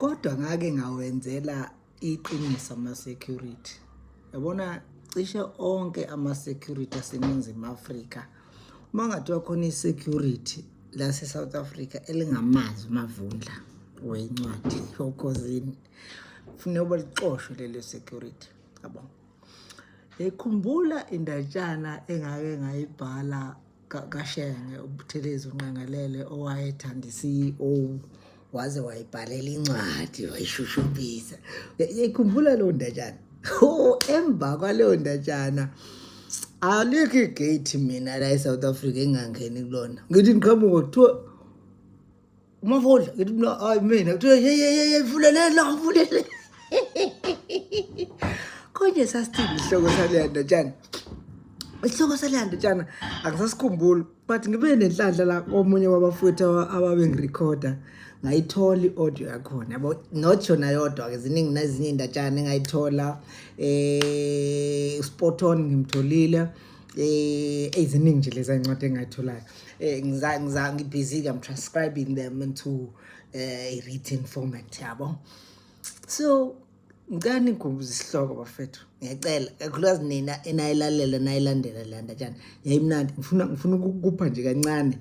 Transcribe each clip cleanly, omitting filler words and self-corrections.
Kodwa ngake ngawenzela iqiniso ama-security. Yabona cishe onke ama-security aseNingizimu Afrika, uma kungathiwa khona i-security lase-South Africa elingamazi uMavundla wencwadi oKhozini, kufuneka uba lixoshwe lelo security, yabo. Ngikhumbula indatshana engake ngayibhala kaShenge uButhelezi uNqangalele owayethanda i-CEO waze wayibhalela incwadi wayishushumbisa. Ngikhumbula leyo ndatshana. Oh, emva kwaleyo ndatshana alikho igate mina la eSouth Africa engingangeni kulona. Ngithi ngiqhamuka kuthiwa uMavundla, ngithi mina hayi mina kuthiwa hey hey hey vuleleni la vuleleni. Konje sasithini isihloko saleya ndatshana? Isihloko saleya ndatshana angisasikhumbuli but ngibe nenhlanhla la komunye wabafowethu ababengirekhoda ngayithola i-audio yakhona yabo, not yona yodwa-ke, ziningi nezinye iy'ndatshana engayithola. Spot on ngimtholile. Eziningi nje lezi ncwadi engayitholayo. Ngiza ngiza ngibhizi, I'm transcribing them into a written format, yabo. So ngicela ningikhumbuze isihloko bafethu, ngiyacela, kakhulukazi nina enayilalela nayilandela le ndatshana, yayimnandi. Ngifuna ukukupha nje kancane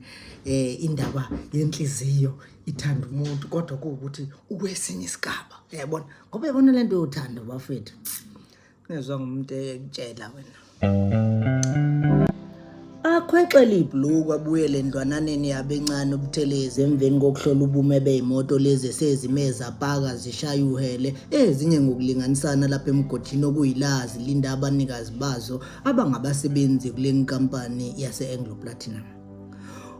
indaba yenhliziyo ithanda umuntu kodwa kuwukuthi ukwesinye isigaba, uyayibona, ngoba uyabona lento yothando bafethu, ngezwa ngumuntu ekutshela wena. Akhwexela ibhuluku abuyele endlwananeni yabo encane uButhelezi emveni kokuhlola ubume bey'moto lezi esezime zapaka zishaya uhele ezinye ngokulinganisana lapha emgodini okuyila zilinda abanikazi bazo abangabasebenzi kule nkampani yase-Anglo Platinum.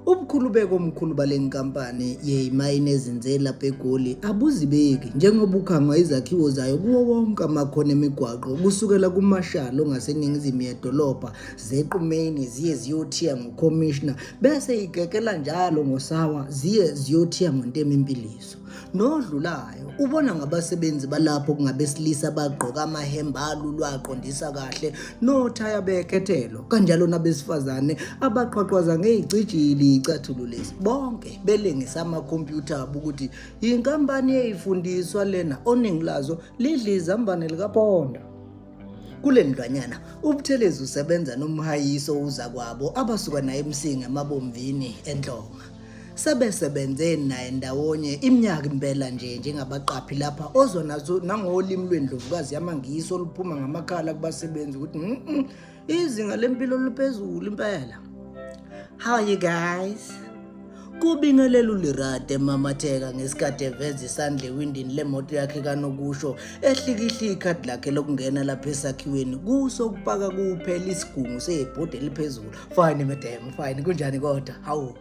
Ubukhulu bekomkhulu bale nkampani yeyimayini ezinze lapha eGoli abuzibeki njengoba ukhangwa izakhiwo zayo kuwo wonke amakhona emigwaqo kusukela kumashalo ngaseningizimu yedolobha zequmeni ziye ziyothiya ngokhomishna bese igekela njalo ngosawa ziye ziyothiya ngontemimpiliso. Nodlulayo ubona ngabasebenzi balapho kungabesilisa abagqoka amahembe alulu aqondisa kahle nothaya bekhethelo, kanjalo nabesifazane abaqhwaqhwaza ngezicijili icathulo lesi, bonke belengisa amakhompyutha abo ukuthi yinkampani eyifundiswa lena oningi lazo lidla izambane likaponda. Kule ndlwanyana uButhelezi usebenza nomhayiso uzakwabo abasuka naye eMsinga eMabomvini eNhlonga. Sebesebenze naye ndawonye iminyaka impela nje njengabaqaphi lapha ozwa nazo nangolimi lwendlovukazi yamaNgisi oluphuma ngamakhala kubasebenzi ukuthi izinga lempilo liphezulu impela. How are you guys? Kubingelela uLerato emamatheka ngesikhathi eveza isandla ewindini lemoto yakhe kanokusho ehlikihla ikhadi lakhe lokungena lapha esakhiweni kuso kupaka kuphela isigungu sebhodi eliphezulu. Fine madam, fine, kunjani kodwa? Hawu.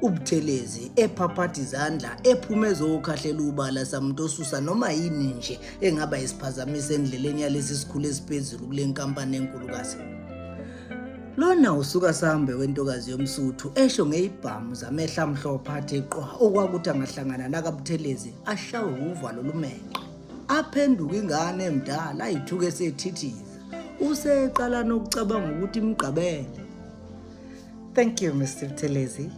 UButhelezi ephaphatha izandla ephume ezokhahlela ubala samuntu osusa noma yini nje engaba isiphazamisa endleleni yalesi sikhulu esiphezulu kule nkampani enkulukazi. Lona usuka sambe wentokazi yomSuthu esho ngeyibhamu zamehla amhlophe athe qwa okwakuthi angahlangana nakaButhelezi ashawe uvalo lumenqe. Aphenduke ingane emdala ayithuke esethithiza. Useqala nokucabanga ukuthi imgqabele. Thank you Mr Buthelezi.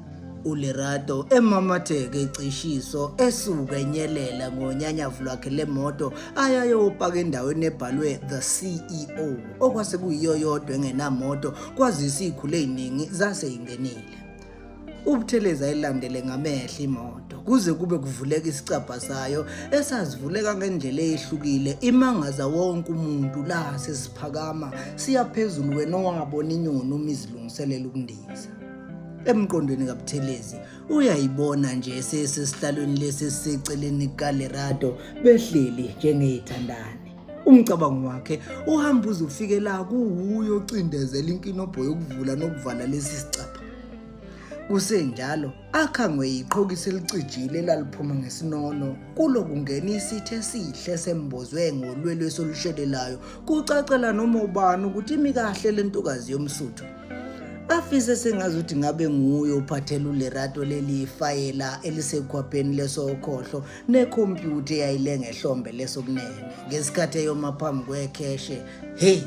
ULerato emamatheke ecishiso esuka enyelela ngonyanyavu lwakhe lemoto ayayopaka endaweni ebhalwe The CEO okwase kuyiyo yodwa engenamoto kwazise ikhulu eziningi zase ingenile. UButhelezi ayilandele ngamehlo imoto kuze kube kuvuleka isicabha sayo esazivuleka ngendlela eyehlukile imangaza wonke umuntu la sesiphakama siya phezulu wena owabona inyoni uma izilungiselela ukundiza. Emqondweni kaButhelezi uyayibona nje esesesihlalweni lesi esiseceleni kukaLerato behleli njengey'thandani. Umcabango wakhe uhamba uze ufike la kuwuye ocindezela inkinobho yokuvula nokuvala lesi sicabha. Kusenjalo akhangwe yiqhokisi elicijile elaliphuma ngesinono kulo kungena isitha esihle sembozwe ngolwelwesi olushelelayo kucacela noma ubani ukuthi imi kahle le ntokazi yomSuthu. Afise sengazuthi ngabe nguye ophathela uLerato leli fayela elisekhwapheni lesokhohlo nekhompyutha eyayilenga ehlombe lesokunene ngesikhathi eyoma phambi kwekheshe. Hey,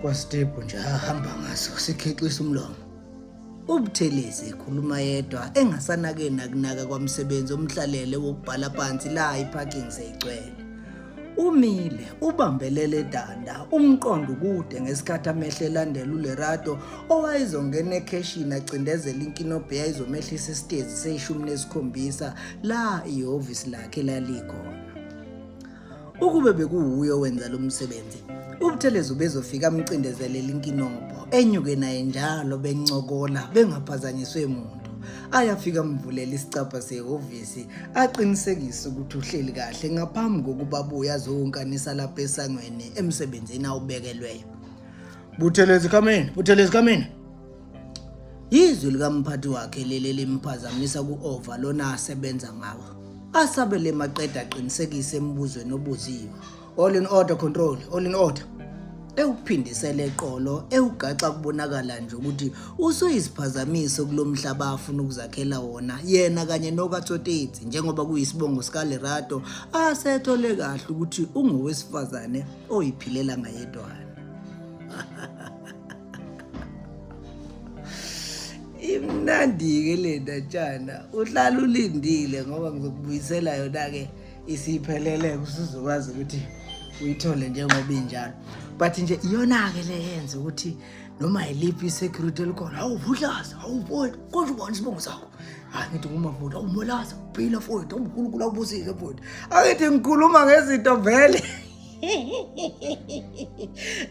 kwasitebhu nje ahamba ngaso sikhexisa umlomo. UButhelezi ekhuluma yedwa engasanake nakunaka kwamsebenzi omhlalele wokubhala phansi la iparking seyigcwele. Umile ubambelele danda umqondo kude ngesikhathi amehlo elandela uLerato owayezongena ekheshini acindezela inkinobho eyayizomehlisa esitezi seshumi nesikhombisa la ihhovisi lakhe lalikhona. Ukube bekuwuye owenza lo msebenzi, uButhelezi ubezofika amcindezelele inkinobho, enyuke naye njalo bencokola bengaphazanyiswe muntu. Ayafika amvulela isicabha sehhovisi aqinisekise ukuthi uhleli kahle ngaphambi kokuba abuye azowunkanisa lapha esangweni emsebenzini awubekelweyo. Buthelezi come in, Buthelezi come in. Yizwi likamphathi wakhe leli limphazamisa ku-ova lona asebenza ngawo. Asabele maqeda aqinisekise embuzweni obuziwe. All in order control, all in order. Ewuphindisele eqolo, ewugaxa kubonakala nje ukuthi usuyisiphazamiso kulo mhlaba afuna ukuzakhela wona yena kanye noKatsotetsi njengoba kuyisibongo sikaLerato asethole kahle ukuthi ungowesifazane oyiphilela ngayedwana. Imnandi-ke le ndatshana, uhlala ulindile ngoba ngizokubuyisela yona-ke isiphelele usuzokwazi ukuthi uyithole njengoba injalo. But nje iyona-ke le yenza ukuthi noma yiliphi i-security elikhona, hawu Vuhlaza, hawu mfowethu, konje ubani isibongo sakho? Hayi ngithi ngumafutha, hawu Molaza, phila mfowethu, hawu uNkulunkulu akubusise mfowethu. Angithi ngikhuluma ngezinto vele.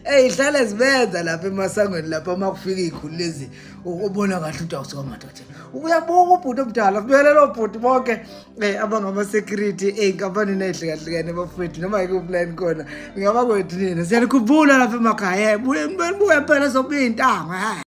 Ey hlale zibenza lapha emasangweni lapha uma kufika izikhulu lezi ubona kahle ukuthi awusuka madoda. Uyabuka ubhuti omdala kubuyele lo bhuti bonke abangama security ey'nkampanini ey'hlukahlukene bafowethu noma yikuphi la enikhona. Ngingaba kwethu nina siyanikhumbula lapha emakhaya. Buye buye phela sobuye intanga.